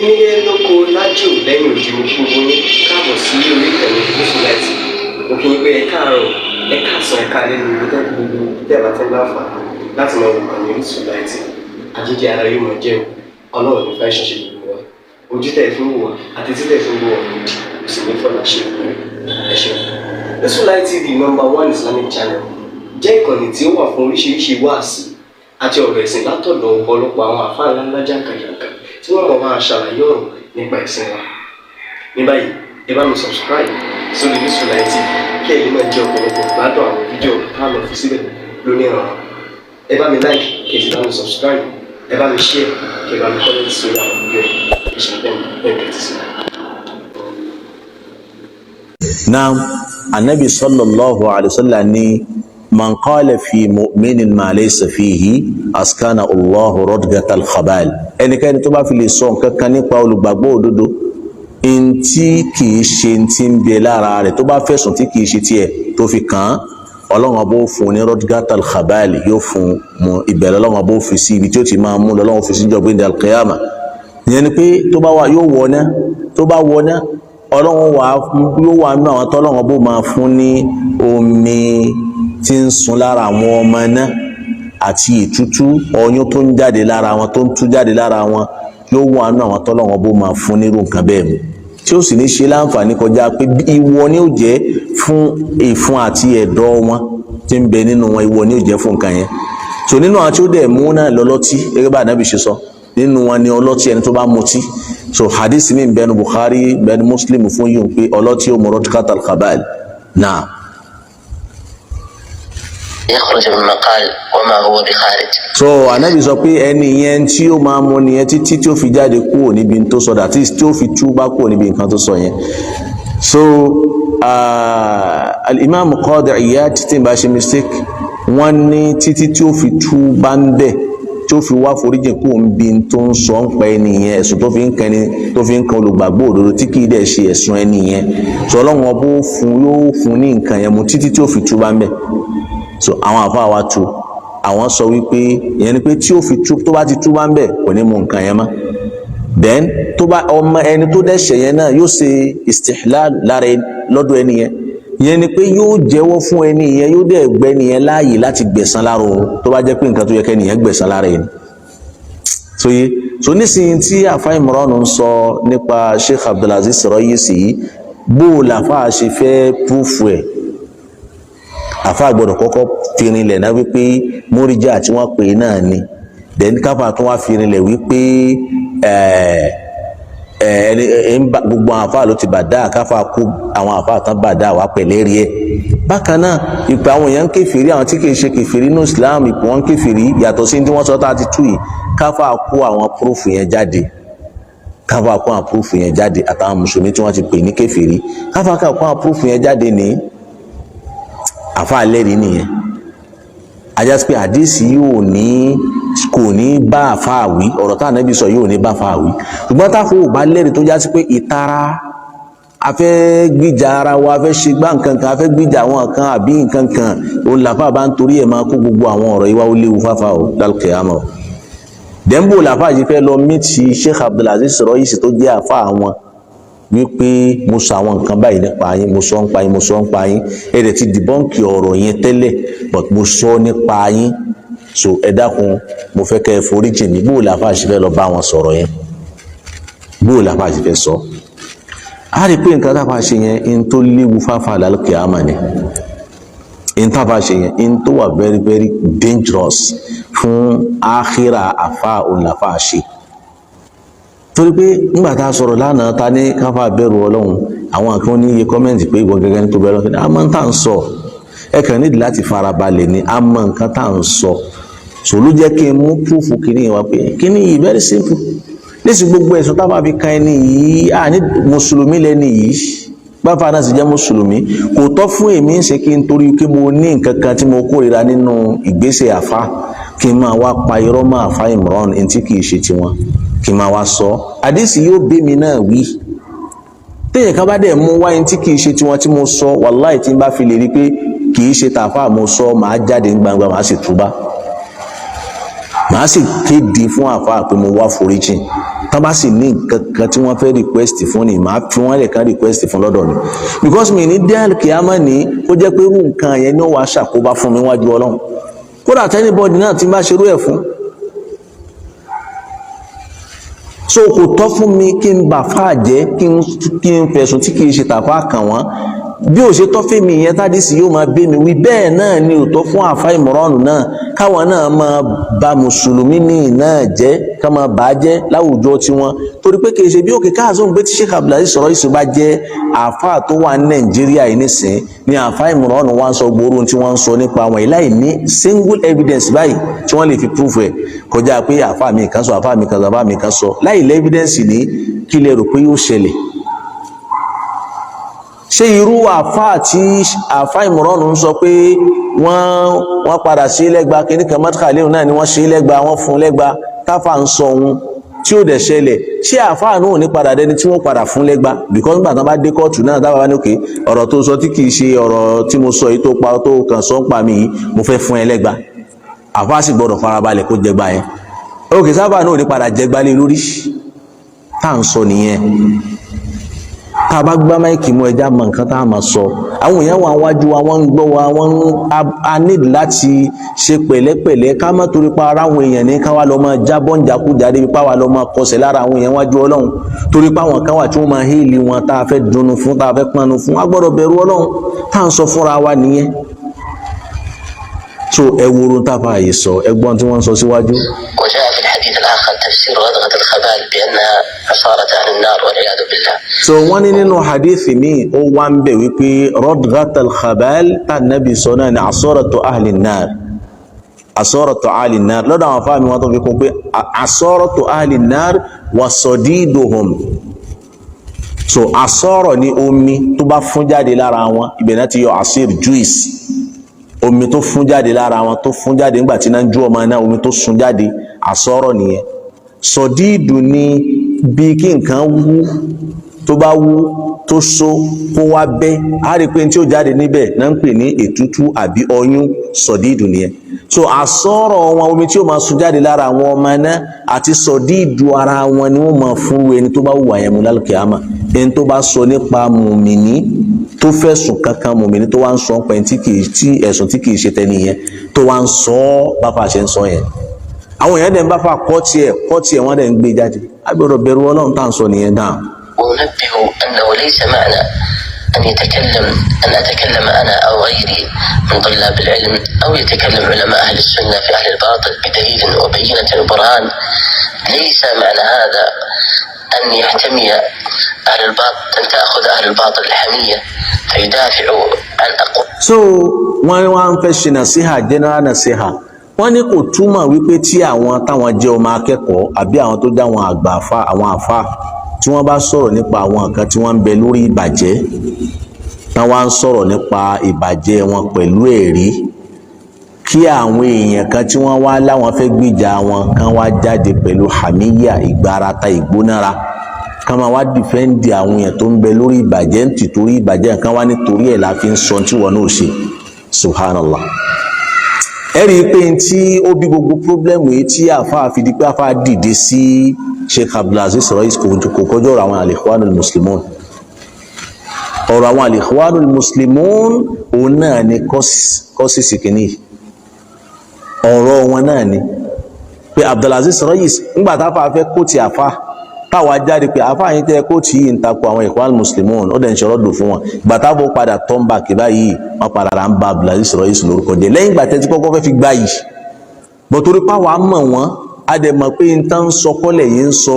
Nílé lóko lájò lẹ́yìn odi, mo kí gbogbo yín káàbọ̀ sí orí ìkànnì Gúúsù Láìtì. Mo kí yín pé ẹ káàárọ̀, ẹ káàsán, ẹ káalẹ́ ní ibi tẹ́ gbogbo tẹ́ bá tẹ́ láǹfààní láti máa wò kàn ní Orísun Láìtì. Àjíjẹ ara yóò máa jẹun, Ọlọ́run ní fẹ́ ṣiṣẹ́ gbogbo wa. Ojú tẹ́ fi ń wò wá àti tí tẹ́ fi ń wò wá òdì kò sì ní fọlá ṣe ìpínlẹ̀. Ẹ ṣeun. Orísun Light TV, number one Islamic channel, jẹ́ ìkànnì tí ó wà fún oríṣiríṣi wáàsí àti ọ̀rọ̀ ẹ̀sìn látọ̀dọ̀ ọ̀pọ̀lọpọ̀ àwọn àfáà ńláńlá jàǹkàjàǹkà tí wọ́n mọ̀ máa ṣàlàyé ọ̀rọ̀ nípa ẹ̀sìn wa. Ní báyìí, ẹ bá mi subscribe sórí Orísun Light TV kí ẹ lè máa jẹ ọ̀pọ̀lọpọ̀ gbádùn àwọn fídíò tá a lọ fi síbẹ̀ lónìí ọ̀rọ̀. Ẹ bá mi like, kí ẹ sì bá mi subscribe, ẹ bá mi share, kí ẹ bá mi comment sórí àwọn fídíò yìí. Ẹ ṣe bẹ́ẹ̀ bẹ́ẹ̀ tẹ́tí sí. Naam, Anabi sallallahu alayhi wa sallam ní man qala fi mu'minin ma laysa fihi askana Allahu radgatal khabal. Ẹnikẹ́ni tó bá fi lè sọ nǹkan kan nípa olùgbàgbọ́ òdodo ntí kìí ṣe ntí ń bẹ lára rẹ̀, tó bá fẹ̀sùn tí kìí ṣe tiẹ̀ tó fi kàn án, Ọlọ́run ọba ó fún un ní radgatal khabal, yóò fún un ìbẹ̀rẹ̀. Ọlọ́run ọba ó fi sí ibi tí ó ti máa mú lọ́lọ́run fi sí jọ gbé al-qiyama. Ìyẹn ni pé tó bá wà, yóò wọ ná. Tó bá wọ ná, Ọlọ́run wà yóò wà nínú àwọn tọ́lọ́run bó máa fún ní omi tí ń sun lára àwọn ọmọ náà àti ìtútú ọyún tó ń jáde lára wọn, tó ń tú jáde lára wọn. Yóò wà nínú àwọn tọ́lọ́run bó máa fún nírú nǹkan bẹ́ẹ̀ mu, tí ó sì ní ṣe láǹfààní kọjá pé ìwọ ni ó jẹ́ fún ìfun àti ẹ̀dọ̀ wọn tí ń bẹ nínú wọn. Ìwọ ni ó jẹ́ fún nǹkan yẹn. So nínú àwọn tí ó dẹ̀ mú náà lọ́lọ́tí, gẹ́gẹ́ bá Ànábì ṣe sọ, nínú wọn ni ọlọ́tí, ẹni tó bá mutí. So hadith mi bẹnu Bukhari, bẹnu Muslim fún yìí pé ọlọ́tí ó mọ̀rọ̀ katal khabal náà. يخرج مما قال وما هو بخارج. So Anabi sọ pé ẹni yẹn tí ó máa mú nìyẹn títí tí ó fi jáde kúrò níbi tó sọ, that is, tí ó fi túbá kúrò níbi nǹkan tó sọ yẹn. So al-Imam Qadi Iyad, tí n bá ṣe mistake, wọ́n ní títí tí ó fi túbá ń bẹ̀, tí ó fi wá foríjì kúrò níbi tó ń sọ ń pa ẹni yẹn, ẹ̀sùn tó fi ń kan ẹni, tó fi ń kan olùgbàgbọ́ òdodo tí kì í dẹ̀ ṣe ẹ̀sùn ẹni yẹn. So Ọlọ́run ọbọ̀ fún yóò fún ní nǹkan yẹn mu títí tí ó fi túbá ń bẹ̀. So àwọn àfáà wa tu, àwọn sọ wípé ìyẹn ni pé tí ó fi tú, tó bá ti túbá ń bẹ̀, kò ní mu nǹkan yẹn mọ́. Then tó bá ọmọ ẹni tó dẹ́ṣẹ̀ yẹn náà, yóò ṣe istihlal lára lọ́dọ̀ ẹni yẹn. Ìyẹn ni pé yóò jẹ́wọ́ fún ẹni yẹn, yóò dẹ̀ gbẹ́ ẹni yẹn láàyè láti gbẹ̀san lára òun, tó bá jẹ́ pé nǹkan tó yẹ kẹ́ni yẹn gbẹ̀san lára ẹni. So yé. So nísìnyí tí àfa Imran ń sọ nípa Sheikh Abdulaziz Rayisi yìí, bó o làfáà ṣe fẹ́ proof ẹ̀? Àfa gbọ́dọ̀ kọ́kọ́ firinlẹ̀ náà wípé múríjà tí wọ́n pè é náà ni. Then káfà tún wá firinlẹ̀ wípé ẹ ẹ ń bá gbogbo àwọn àfa ló ti bà dáa, káfà kó àwọn àfa tán bà dáa wá pẹ̀lẹ́ rí ẹ. Bákan náà, ìpè àwọn èèyàn ń kèfèrí, àwọn tí kì í ṣe kèfèrí ní Islam, ìpè wọn ń kèfèrí, yàtọ̀ sí tí wọ́n sọ tá a ti tú yìí, káfà kó àwọn proof yẹn jáde, káfà kó àwọn proof yẹn jáde, àtàwọn mùsùlùmí tí wọ́n ti pè ní kèfèrí, káfà kó àwọn proof yẹn jáde. Ní àfa lẹ́rìí nìyẹn, ajásí pé àdìsí yóò ní kò ní bá àfa wí, ọ̀rọ̀ tá ànábì sọ yóò ní bá àfa wí. Ṣùgbọ́n táfò ò bá lẹ́rìí, tó jásí pé ìtara, a fẹ́ gbìjà ara wa, a fẹ́ ṣe gbá nǹkan kan, a fẹ́ gbìjà àwọn kan àbí nǹkan kan, òun làfà bá ń torí ẹ̀ máa kó gbogbo àwọn ọ̀rọ̀ yìí wá, ó léwu fáfá o lálùkìyámà o. Dẹ́nbò làfà yìí fẹ́ lọ meet Sheikh Abdulaziz Rayisi tó jẹ́ àfa àwọn wípé mo sọ àwọn nǹkan báyìí nípa yín, mo sọ ń pa yín, mo sọ ń pa yín, ẹ dẹ̀ ti debunk ọ̀rọ̀ yẹn tẹ́lẹ̀, but mo sọ nípa yín, so ẹ dákun, mo fẹ́ kẹ́ ẹ foríjì mí. Bóò làáfàá ṣe fẹ́ lọ bá wọn sọ̀rọ̀ yẹn? Bóò làáfàá ṣe fẹ́ sọ? A rí pé nǹkan táfà ṣe yẹn, n tó léwu fáfà lálùkìyámà ni. N táfà ṣe yẹn, n tó wà very very dangerous fún àkhírà àfa òun làfà ṣe, torí pé nígbà tá a sọ̀rọ̀ lánàá, ta ní káfà bẹ̀rù Ọlọ́run, àwọn kan ní iye comment pé ìwọ gẹ́gẹ́ ní tó bẹ̀rù Ọlọ́run. A máa ń tà ń sọ, ẹ kàn nídìí láti farabalẹ̀ ni. A mọ nǹkan tá à ń sọ. So ló jẹ́ kí n mú proof kìíní wá pé kìíní yìí very simple. Nísì gbogbo ẹ̀sùn tábà fi kan ẹni yìí, à ní mùsùlùmí lẹ́ni yìí, báfa náà sì jẹ́ mùsùlùmí, kò tọ́ fún èmi ń ṣe kí n torí pé mo ní nǹkan kan tí mo kórìíra nínú ìgbésẹ̀ àfa, kí n máa wá pa irọ́ mọ́ àfa Imran ẹni tí kìí ṣe tiwọn, kí n máa wá sọ. Àdìsí yóò bí mi náà wí. Téèyàn kan bá dẹ̀ mú wáyé tí kìí ṣe tiwọn tí mo sọ, wàláì, tí n bá fi lè rí pé kìí ṣe tàfà mo sọ, màá jáde ní gbangba, màá sì túbá, màá sì kéde fún àfáà pé mo wá foríjìn. Tán bá sì ní nǹkan kan tí wọ́n fẹ́ request fún ni, màá fi wọ́n lè kàn request fún lọ́dọ̀ mi, because mi ní dẹ́ẹ̀lì kìámà ní kó jẹ́ pé irú nǹkan yẹn ní ó wàá ṣàkóbá fún mi wájú Ọlọ́run, kódà t'anybody náà ti bá ṣerú ẹ̀ fún. So kò tọ́ fún mi kí n bà fáà jẹ́, kí n fẹ̀sùn tí kìí ṣe tàfà kàn wọ́n. Bí ò ṣe tọ́ fún mi yẹn, tádìsí yóò máa bẹ́ mi wí, bẹ́ẹ̀ náà ni ò tọ́ fún àfa Ìmọ̀ránù náà káwọn náà máa ba mùsùlùmí míì náà jẹ́, ká máa bà á jẹ́ láwùjọ tiwọn, torí pé kìí ṣe bí òkè káàzó ń gbé tí Sheikh Abdulaziz sọ̀rọ̀ yìí bá jẹ́ àfa tó wà ní Nàìjíríà yìí nísìn ni àfa Ìmọ̀ránù wá ń sọ gbòòrò tí wọ́n ń sọ nípa àwọn yìí láì ní single evidence báyìí tí wọ́n lè fi proof ẹ̀, kọjá pé àfa mi kan sọ, àfa mi kan sọ, àfa mi kan sọ, láì lẹ́ evidence ní. Kí lè rò pé yóò ṣẹlẹ̀? Ṣé irú àfáà tí àfáà Ìmọ̀ránù ń sọ pé wọ́n padà sí lẹ́gba kìíní kan mọ́tàkàléhùn náà ni wọ́n ṣe lẹ́gba, wọ́n fún lẹ́gba, táfà ń sọ ohun tí ó dẹ̀ ṣẹlẹ̀, ṣé àfáà náà ò ní padà dẹni tí wọ́n padà fún lẹ́gba? Because nígbà tán bá dé kóòtù náà, tábà bá ní òkè ọ̀rọ̀ tó sọ tí kìí ṣe ọ̀rọ̀ tí mo sọ yìí tó pa tó kàn sọ ń pa mí yìí, mo fẹ́ fún ẹ lẹ́gba, àfáà sì gbọ́dọ̀ farabalẹ̀ kó jẹgba yẹn. Òkè sábà náà ò ní padà jẹgba lé lórí. Tá à ń sọ nìyẹn, tá a bá gbá máìkì mú, ẹja mọ nǹkan tá a máa sọ. Àwọn èèyàn wà wájú wa, wọ́n ń gbọ́ wa, wọ́n ń a need láti ṣe pẹ̀lẹ́pẹ̀lẹ́, ká má torí pa ara àwọn èèyàn ní ká wá lọ máa jábọ́ ń jákújáde bí páwa lọ máa kọsẹ̀ lára àwọn èèyàn wájú Ọlọ́run, torí pé àwọn kan wà tí wọ́n máa héèlì wọn tá a fẹ́ dunnú fún, tá a fẹ́ pọnnu fún. A gbọ́dọ̀ bẹ̀rù Ọlọ́run. Tá à ń sọ fúnra wa nìyẹn. So ẹ wo orun táfà yìí sọ, ẹ gbọ́n tí wọ́n ń sọ síwájú. وجاء في الحديث الآخر تفسير ردغة الخبال بأنها عصارة أهل النار والعياذ بالله. So wọ́n ní nínú hadithi míì, ó wá ń bẹ̀ wípé radghatal khabal tá nàbì sọ náà ní asaratu ahli nar, asaratu ahli nar. Lọ́dọ̀ àwọn afáàmì wọn tó fi kún pé asaratu ahli nar wa sadiduhum. So asọ́rọ̀ ní omi tó bá fún jáde lára wọn, ibẹ̀ náà ti yọ asir, juice, omi tó fún jáde lára wọn, tó fún jáde nígbà tí iná ń jó ọmọ náà, omi tó sun jáde, asọ́rọ̀ nìyẹn. Sọdíìdù ni bí kí nǹkan wú, tó bá wú tó so kó wá bẹ́, á rí i pé tí ó jáde níbẹ̀ náà ń pè ní ètútú àbí ọyún, sọdíìdù nìyẹn. So àsọ̀rọ̀ wọn, omi tí ó máa sun jáde lára àwọn ọmọ náà àti sọdíìdù ara wọn ni wọ́n máa fún ẹni tó bá wùwà yẹn mú lálùkìyámà. Ẹni tó bá sọ nípa mùmìnì, tó fẹ̀sùn kankan mùmìnì, tó wá ń sọ pé tí kìí tí ẹ̀sùn tí kìí ṣe tẹni yẹn, tó wá ń sọ ọ́ báfa ṣe ń sọ yẹn, àwọn èèyàn dẹ̀ ń báfa kọ́ tiẹ̀, wọ́n dẹ̀ ń gbé jáde. A gbọ́dọ̀ bẹ̀rù Ọlọ́run. Tá à ń sọ nìyẹn dáa. وأنبه أنه ليس معنى أن يتكلم أن أتكلم أنا أو غيري من طلاب العلم أو يتكلم علماء أهل السنة في أهل الباطل بدليل وبينة وبرهان، ليس معنى هذا أن يحتمي أهل الباطل، أن تأخذ أهل الباطل الحمية فيدافعوا عن أقوى So wọ́n wá ń fẹ́ ṣe nàṣíhà, general nàṣíhà. Wọ́n ní kò túmọ̀ wípé tí àwọn táwọn jẹ́ ọmọ akẹ́kọ̀ọ́ àbí àwọn tó jẹ́ àwọn àgbà àfa, àwọn àfa, tí wọ́n bá sọ̀rọ̀ nípa àwọn nǹkan tí wọ́n ń bẹ lórí ìbàjẹ́, tán wá ń sọ̀rọ̀ nípa ìbàjẹ́ wọn pẹ̀lú ẹ̀rí, kí àwọn èèyàn kan tí wọ́n wá láwọn fẹ́ gbìjà wọn kan wá jáde pẹ̀lú hamiya, ìgbárata, ìgbónára, ká máa wá defend àwọn èèyàn tó ń bẹ lórí ìbàjẹ́ ń tìtorí ìbàjẹ́ kan wá nítorí ẹ̀ la fi ń sọ tí wọn náà ṣe. Subhanallah. Ẹ rí i pé tí ó bí gbogbo problem yìí tí àáfàá fi di pé àáfàá dìde sí Sheikh Abdulaziz Rais, kò kọjọ́ ọ̀rọ̀ àwọn al-Ikhwanul Muslimun. Ọ̀rọ̀ àwọn al-Ikhwanul Muslimun òun náà ni kọ́sìsì kìíní. Ọ̀rọ̀ wọn náà ni pé Abdulaziz Rais, ńgbà táfà fẹ́ kó ti àfà, táwa jáde pé àfà yín tẹ́ kó tí yìí ń takò àwọn Ikhwan Muslimun, ó dẹ̀ ń ṣọ̀rọ̀ dùn fún wọn. Ìgbà táwọn padà turn back báyìí, wọ́n padà rà ń ba Abdulaziz Rais lórúkọ jẹ́ lẹ́yìn ìgbà tẹ́tí kọ́kọ́ fẹ́ fi gbá yìí bọ̀, torí páwa mọ̀ wọ́n, a dẹ̀ mọ̀ pé n tán ń sọ kọ́lẹ̀ yìí ń sọ.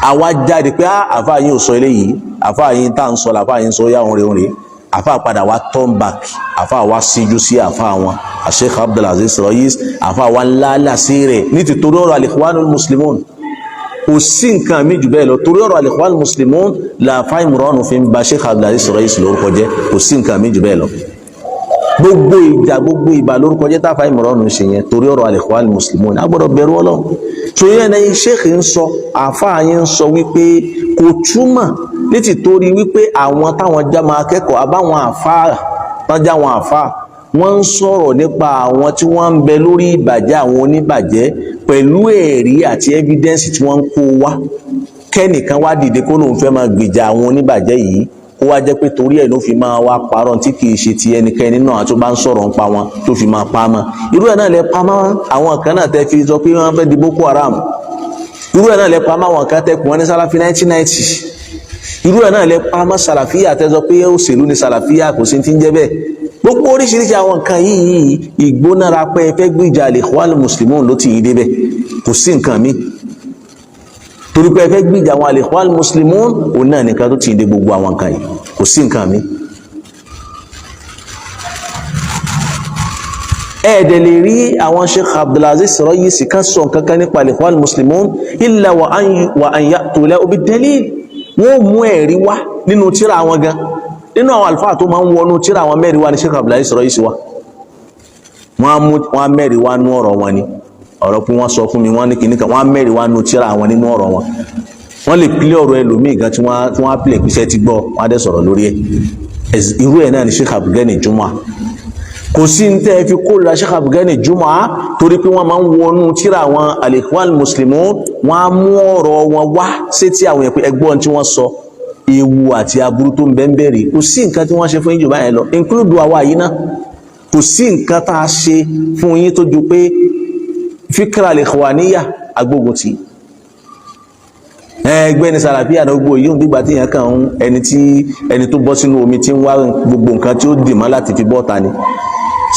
Àwa jáde pé àfà yín ò sọ eléyìí, àfà yín tá à ń sọ làfà yín sọ yá òun rè òun rè. Àfà padà wá turn back, àfà wá síjú sí àfà wọn Sheikh Abdulaziz Rais, àfà wa ńlá làsí rẹ̀ ní tìtorí ọ̀rọ̀ al-Ikhwanul Muslimun. Kò sí nǹkan mi jù bẹ́ẹ̀ lọ. Torí ọ̀rọ̀ al-Ikhwanul Muslimun làfà Imran fi ń ba Sheikh Abdulaziz Rais lórúkọ jẹ́. Kò sí nǹkan mi jù bẹ́ẹ̀ lọ. Gbogbo ìjà, gbogbo ìbà lórúkọ jẹ́ táfà Imran ń ṣe yẹn, torí ọ̀rọ̀ al-Ikhwanul Muslimun. A gbọ́dọ̀ bẹ̀rù Ọlọ́run. Tó yẹn ní Sheikh ń sọ, àfáà yẹn ń sọ wípé kò túmọ̀ ní tìtorí wípé àwọn táwọn já máa kẹ́kọ̀ọ́ àbáwọn àfáà tán já wọn àfáà Wọ́n ń sọ̀rọ̀ nípa àwọn tí wọ́n ń bẹ lórí ìbàjẹ́, àwọn oníbàjẹ́, pẹ̀lú ẹ̀rí àti evidence tí wọ́n ń kó wá. Kẹ́nìkan wá dìde kó lóun fẹ́ máa gbèjà àwọn oníbàjẹ́ yìí, kó wá jẹ́ pé torí ẹ̀ ló fi máa wá parọ́ tí kì í ṣe ti ẹnikẹ́ni náà tó bá ń sọ̀rọ̀ ń pa wọn tó fi máa pa mọ́. Irú ẹ̀ náà lẹ pa mọ́ àwọn kan náà tẹ́ fi sọ pé wọ́n fẹ́ di Boko Haram. Irú ẹ̀ náà lẹ pa mọ́ àwọn kan tẹ́ pè wọ́n ní Sálàfí 1990. Irú ẹ̀ náà lẹ pa mọ́ Sàlàfíà tẹ́ sọ pé òṣèlú ni Sàlàfíà, kò sí ti ń jẹ́ bẹ́ẹ̀. Gbogbo oríṣiríṣi àwọn nǹkan yìí, ìgbónára pé ẹ fẹ́ gbìjà al-Ikhwan Muslimun ló ti yín débẹ̀, kò sí nǹkan mi. Torí pé ẹ fẹ́ gbìjà àwọn al-Ikhwan Muslimun, òun náà nìkan tó ti yín dé gbogbo àwọn nǹkan yìí, kò sí nǹkan mi. Ẹ̀ẹ́dẹ̀ lè rí àwọn Sheikh Abdulaziz Rayisi kan sọ nǹkan kan nípa al-Ikhwan Muslimun illa wa an ya'tu lahu bid-dalil. Wọ́n mú ẹ̀rí wá nínú tíra wọn gan. Nínú àwọn àlùfáà tó máa ń wọnú tíra àwọn mẹ́rin wá ní Sheikh Abdulaziz Rayisi wá. Wọ́n á mẹ́rin wá nú ọ̀rọ̀ wọn ni ọ̀rọ̀ pé wọ́n sọ fún mi, wọ́n ní kìíní kan, wọ́n á mẹ́rin wá nú tíra àwọn nínú ọ̀rọ̀ wọn. Wọ́n lè pílẹ̀ ọ̀rọ̀ ẹlòmíì gan tí wọ́n á pílẹ̀ píṣẹ́ ti gbọ́, wọ́n á dẹ̀ sọ̀rọ̀ lórí ẹ̀. Irú ẹ̀ náà ni Sheikh Abdulgani Juma. Kò sí ní tẹ́ ẹ fi kórìíra Sheikh Abdulgani Juma, torí pé wọ́n máa ń wọnú tíra àwọn al-Ikhwan Muslimun, wọ́n á mú ọ̀rọ̀ wọn wá sétí àwọn yẹn pé ẹgbọ́n tí wọ́n sọ, ewu àti aburú tó ń bẹ ń bẹ̀rẹ̀. Kò sí nǹkan tí wọ́n ṣe fún yín jù báyẹn lọ, include àwa yìí náà. Kò sí nǹkan tá a ṣe fún yín tó ju pé fíkra al-ikhwaniyya agbógun tì ẹgbẹ́ ní Sàlàfíà náà. Gbogbo yìí ń gbígbà tí èèyàn kàn ń ẹni tí ẹni tó bọ́ sínú omi tí ń wá gbogbo nǹkan tí ó dì mọ́ láti fi bọ́ ta ni.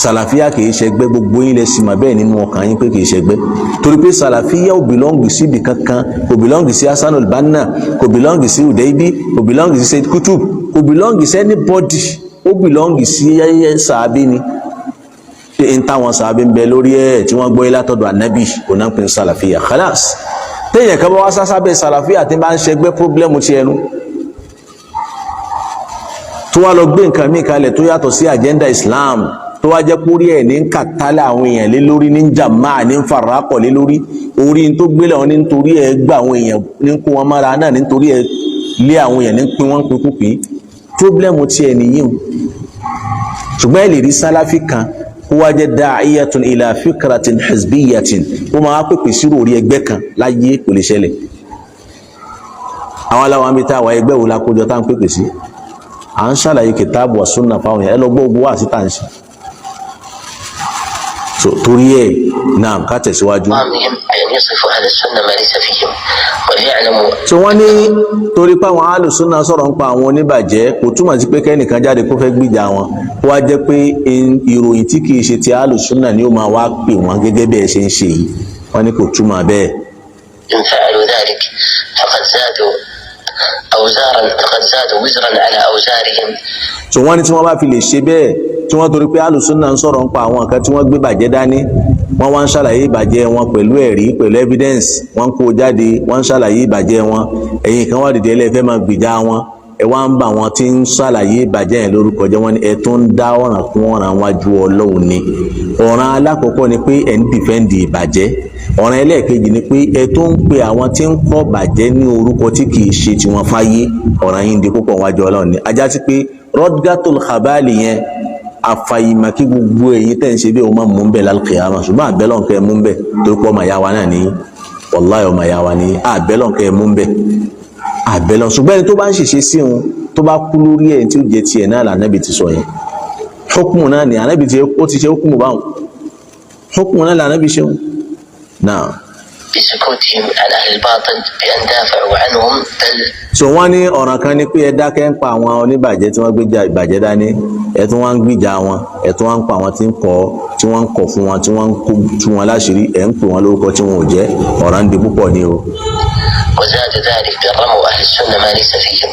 Sàlàfíà kìí ṣẹgbẹ́, gbogbo yín lẹ sì mà bẹ́ẹ̀ nínú ọkàn yín pé kìí ṣẹgbẹ́, torí pé Sàlàfíà ò belong síbi kankan. Kò belong sí Hasanul Banna, kò belong sí Udaibi, kò belong sí Said Qutb, kò belong sí anybody. Ó belong sí sàábí ni, pé n táwọn sàábí ń bẹ lórí ẹ̀ tí wọ́n gbọ́ yé látọ̀dọ̀ ànábì kò náà pè ní Sàlàfíà. Khalas, téèyàn kan bá wá sásábẹ́ Sàlàfíà tí bá ń ṣẹgbẹ́, problem ti ẹnu tó wá lọ gbé nǹkan míì kalẹ̀ tó yàtọ̀ sí agenda Islam, tó wá jẹ́ kórí ẹ̀ ní kàtálẹ̀ àwọn èèyàn lé lórí, ní jàmáà ní farakọ̀ lé lórí, orí tó gbélé wọn nítorí ẹ̀ gbà àwọn èèyàn ní kó wọn mára náà, nítorí ẹ̀ lé àwọn èèyàn ní pín wọn pínkúpín, problem ti ẹ̀ nìyí o. Ṣùgbọ́n ẹ lè rí Sálàfí kan kó wá jẹ́ da'iyatun ila fikratin hizbiyatin, kó máa pèpè sí orí ẹgbẹ́ kan láyé, kò lè ṣẹlẹ̀. Àwọn aláwọ̀ àmì tá àwọn ẹgbẹ́ wo la kójọ tá à ń pèpè sí? À ń ṣàlàyé kìtáàbù wa sunna fáwọn èèyàn. Ẹ lọ gbọ́ gbogbo wá sí tá à ń ṣe. So torí ẹ̀ náà, ká tẹ̀síwájú. أن يصفوا أهل السنة ما ليس فيهم وليعلموا. So wọ́n ní torí pé àwọn alùsùnà sọ̀rọ̀ ń pa àwọn oníbàjẹ́, kò túmọ̀ sí pé kẹ́nìkan jáde kó fẹ́ gbìjà wọn, kó wá jẹ́ pé ìròyìn tí kìí ṣe ti alùsùnà ni ó máa wá pè wọ́n gẹ́gẹ́ bí ẹ ṣe ń ṣe yìí. Wọ́n ní kò túmọ̀ bẹ́ẹ̀. إن فعلوا ذلك فقد زادوا أوزارا فقد زادوا وزرا على أوزارهم. So wọ́n ní tí wọ́n bá fi lè ṣe bẹ́ẹ̀, tí wọ́n torí pé alùsùnà ń sọ̀rọ̀ ń pa àwọn nǹkan tí wọ́n gbé bàjẹ́ dání, wọ́n wá ń ṣàlàyé ìbàjẹ́ wọn pẹ̀lú ẹ̀rí, pẹ̀lú evidence, wọ́n ń kó jáde, wọ́n ń ṣàlàyé ìbàjẹ́ wọn, ẹ̀yin kan wá dìde ẹlẹ́fẹ́ máa gbìjà wọn, ẹ wá ń bà wọn tí ń ṣàlàyé ìbàjẹ́ yẹn lórúkọ jẹ́, wọ́n ní ẹ tó ń dá ọ̀ràn kún ọ̀ràn wájú Ọlọ́run ni. Ọ̀ràn alákọ̀ọ́kọ́ ni pé ẹ̀ ń defend ìbàjẹ́. Ọ̀ràn ẹlẹ́ẹ̀kejì ni pé ẹ tó ń pe àwọn tí ń kọ́ bàjẹ́ ní orúkọ tí kì í ṣe tiwọn fáyé. Ọ̀ràn yìí ń di púpọ̀ wájú Ọlọ́run ni. Ajá sí pé rọ́dgátòl khabali yẹn, àfàìmọ̀ kí gbogbo èyí tẹ̀ ń ṣe bí o máa mú bẹ́ẹ̀ lálùkìyàmà. Ṣùgbọ́n àbẹ́lọ̀ kẹ́ mú bẹ́ẹ̀, torí pé ọmọ ìyá wa náà ní, wàláhì ọmọ ìyá wa ní, àbẹ́lọ̀ kẹ́ mú bẹ́ẹ̀, àbẹ́lọ̀. Ṣùgbọ́n ẹni tó bá ń ṣèṣe sí òun, tó bá kú lórí ẹ̀, tí ó jẹ tiẹ̀ náà lànàbì ti sọ yẹn. Hukumu náà ni ànábì ti ó ti ṣe hukumu báwọn, hukumu náà lànàbì ṣe wọn náà. بسكوتهم عن أهل الباطل بأن دافعوا عنهم بل So wọ́n ní ọ̀ràn kan ni pé ẹ dákẹ́ ń pa àwọn oníbàjẹ́ tí wọ́n gbé ìbàjẹ́ dání, ẹ tún wá ń gbìjà wọn, ẹ tún wá ń pa àwọn tí ń kọ́, tí wọ́n ń kọ̀ fún wọn, tí wọ́n ń kó tú wọn láṣìírí, ẹ ń pè wọ́n lórúkọ tí wọn ò jẹ́. Ọ̀ràn di púpọ̀ ni o. وزاد ذلك بأن رموا أهل السنة ما ليس فيهم.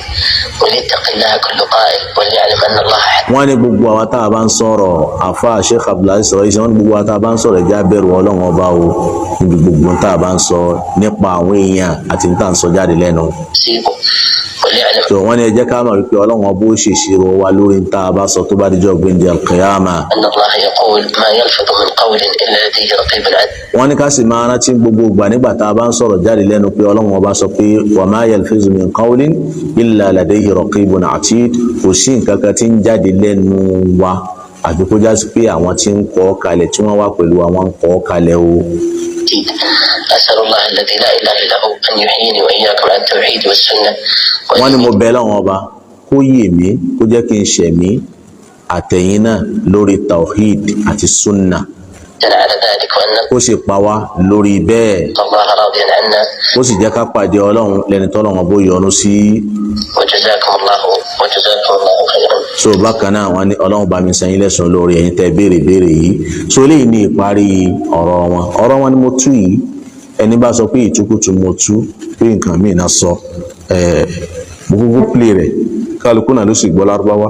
وليتق الله كل قائل وليعلم أن الله Wọ́n ní gbogbo àwọn tá a bá ń sọ̀rọ̀, àfa Sheikh Abdulaziz sọ̀rọ̀ iṣẹ́, wọ́n ní gbogbo àwọn tá a bá ń sọ̀rọ̀, ẹ̀já bẹ̀rù Ọlọ́run Ọba o, níbi gbogbo tá a bá ń sọ nípa àwọn èèyàn àti tá à ń sọ jáde lẹ́nu. حسيبه وليعلم So wọ́n ní ẹ jẹ́ ká mọ̀ wípé Ọlọ́run Ọba ó ṣèṣirò wa lórí tá a bá sọ tó bá dijọ́ gbẹ̀ndẹ̀ alqiyama. أن الله يقول ما يلفظ من قول إلا لديه رقيب عتيد. Wọ́n ní ká sì máa rántí gbogbo ìgbà nígbà tá a bá ń sọ̀rọ̀ jáde lẹ́nu pé Ọlọ́run Ọba sọ pé wa ma yalfizu min qawlin illa ladayhi raqibun atid. Kò sí nǹkan kan tí ń jáde lẹ́nu wa Àfi kó já sí pé àwọn tí ń kọ́ kalẹ̀, tí wọ́n wá pẹ̀lú àwọn ń kọ́ kalẹ̀ o. أسأل الله الذي لا إله إلا هو أن يحييني وإياكم على التوحيد والسنة. Wọ́n ní mo bẹ̀ lọ́wọ́n ọba kó yè mí, kó jẹ́ kí n ṣẹ̀mí àtẹ̀yìn náà lórí tawhid àti sunna. وأن على ذلك وأن Kó sì pa wá lórí bẹ́ẹ̀. نلقى الله راضيا عنا. Kó sì jẹ́ ká pàdé Ọlọ́run lẹ́ni tọ́lọ́run bó yọ́nú sí. وجزاكم الله وجزاكم الله خيرا. So bákan náà, wọ́n ní Ọlọ́run bá mi san yín lẹ́san lórí ẹ̀yin tẹ́ béèrè béèrè yìí. So eléyìí ní ìparí ọ̀rọ̀ wọn. Ọ̀rọ̀ wọn ni mo tú yìí. Ẹni bá sọ pé ìtukùtù mo tú, pé nǹkan míì náà sọ, mo kúkú play rẹ̀, kálukú náà ló sì gbọ́ lárúbáwá.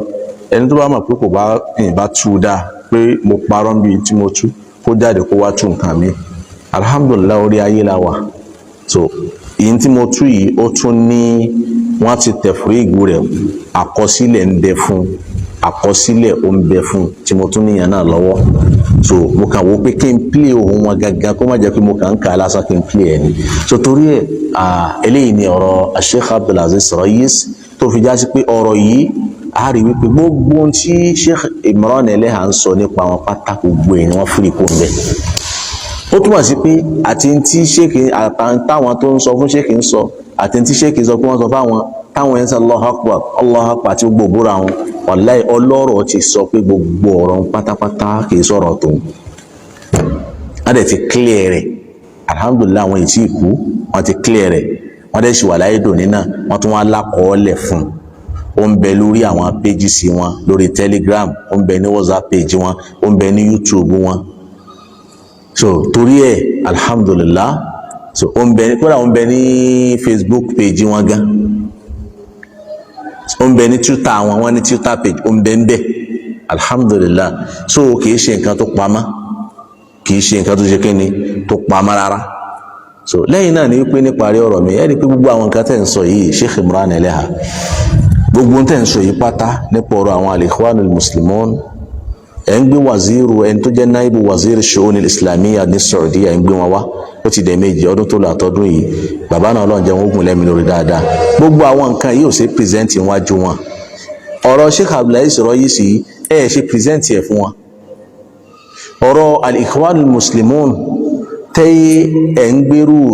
Ẹni tó bá mọ̀ pé kò bá ìbá tú dáa, pé mo parọ́ níbi tí mo tú, kó jáde kó wá tú nǹkan mi. Alhamdulillahi, orí ayé la wà. So èyí tí mo tú yìí, ó tún ní wọ́n ti tẹ̀fúrígù rẹ̀, àkọsílẹ̀ ń bẹ fún, àkọsílẹ̀ ó ń bẹ fún tí mo tún níyàn náà lọ́wọ́. So mo kàn wò pé kí n play ohun wọn gangan, kó má jẹ́ pé mo kàn ń kà á lásán, kí n play ẹ̀ ni. So torí ẹ̀, eléyìí ni ọ̀rọ̀ Sheikh Abdulaziz Rais, tó fi já sí pé ọ̀rọ̀ yìí, a rí wípé gbogbo ohun tí Sheikh Imran Eleha ń sọ nípa wọn pátá, gbogbo ẹ̀ ni wọ́n fìrì kó ń bẹ̀. Ó túmọ̀ sí pé àti tí sheikh àtàwọn tó ń sọ fún sheikh ń sọ, àti tí sheikh sọ pé wọ́n sọ fáwọn táwọn ẹ̀ ń sọ Allahu Akbar, Allahu Akbar, àti gbogbo òbúra wọn, wàláì, ọlọ́rọ̀ ti sọ pé gbogbo ọ̀rọ̀ pátápátá kì í sọ̀rọ̀ tòun. Wọ́n dẹ̀ ti clear rẹ̀. Alhamdulillahi, àwọn ìtì ìkú wọ́n ti clear rẹ̀, wọ́n dẹ̀ sì wà láyé dòní náà, wọ́n tún wá lákọọ́lẹ̀ fún un. Ó ń bẹ lórí àwọn pages wọn lórí Telegram, ó ń bẹ ní WhatsApp page wọn, ó ń bẹ ní YouTube wọn. So torí ẹ̀, alhamdulillah, so ó ń bẹ, kódà ó ń bẹ ní Facebook page wọn gan, ó ń bẹ ní Twitter wọn, wọn ní Twitter page, ó ń bẹ ń bẹ, alhamdulillah. So kìí ṣe nǹkan tó pamọ́, kìí ṣe nǹkan tó ṣe kíni tó pamọ́ rárá. So lẹ́yìn náà ni wípé níparí ọ̀rọ̀ mi, ẹ rí i pé gbogbo àwọn nǹkan tẹ̀ ń sọ yìí, Sheikh Imran Eleha, gbogbo tẹ̀ ń sọ yìí pátá nípa ọ̀rọ̀ àwọn al-Ikhwanul Muslimun, ẹ̀ ń gbé waziri, ẹni tó jẹ́ naibu waziri shu'un islamiyya ní Saudiya, ẹ̀ ń gbé wọn wá. Ó ti dẹ̀ méjì ọdún tó lọ àtọ́dún yìí. Bàbá náà, Ọlọ́run jẹ́ wọn ogun lẹ́mi lórí dáadáa. Gbogbo àwọn nǹkan yìí ò ṣe present níwájú wọn. Ọ̀rọ̀ Sheikh Abdulaziz Raisi yìí, ẹ̀ ṣe present ẹ̀ fún wọn. Ọ̀rọ̀ al-Ikhwanul Muslimun tẹ́ ẹ̀ ń gbérù.